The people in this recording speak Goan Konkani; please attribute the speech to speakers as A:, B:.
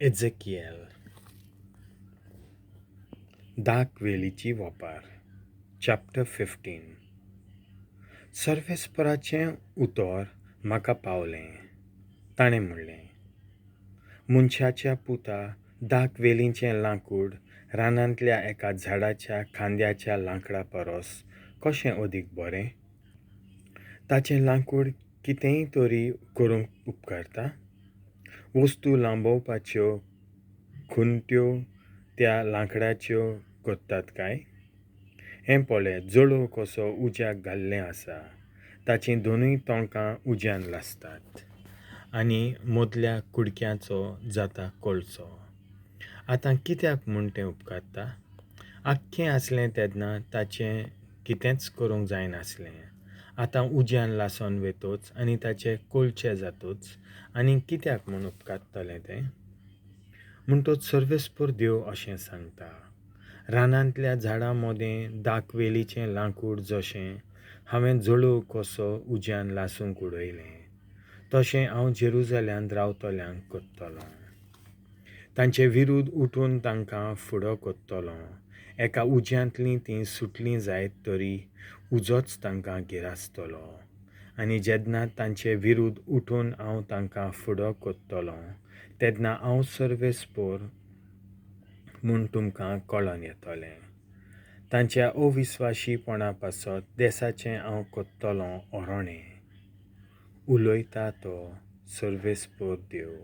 A: एझेकिएल. दाक वेलीची वोपार, चॅप्टर 15. सर्वेस्पराचें उतर म्हाका पावलें. ताणें म्हणलें, मनशाच्या पुता, दाक वेलीचें लांकूड रानांतल्या एका झाडाच्या खांद्याच्या लांकडा परस कशें अदीक बरें? ताचें लांकूड कितेंय तरी करूंक उपकारता? वस्तू लांबोवपाच्यो खुंट्यो त्या लांकडाच्यो करतात काय? हें पळय, जळोव कसो उज्याक घाल्लें आसा. ताचीं दोनूय तोंकां उज्यान लासतात आनी मदल्या कुडक्याचो जाता कोळसो. आतां कित्याक म्हूण तें उपकारता? आख्खें आसलें तेन्ना ताचें कितेंच करूंक जायनासलें. आतां उज्यान लासून वेतोच आनी ताचे कोळशे जातोच आनी कित्याक म्हूण उपकारतलें तें? म्हणटच सर्वेस्पर देव अशें सांगता, रानांतल्या झाडां मदें दाकवेलीचें लांकूड जशें हांवें जळोव कसो उज्यान लासूंक उडयलें, तशें हांव जेरुजाल्यांत रावतल्यांक करतलों. तांचे विरूद्ध उठून तांकां फुडो करतलों. एका उज्यांतलीं तीं सुटलीं जायत तरी उजोच तांकां गिरासतलो. आनी जेन्ना तांचे विरूद्ध उठून हांव तांकां फुडो करतलों, तेन्ना हांव सर्वेस्पर म्हूण तुमकां कळोन येतलें. तांच्या अविस्वाशीपणा पासत देसाचें हांव करतलों ओरणें. उलयता तो सर्वेस्पर देव.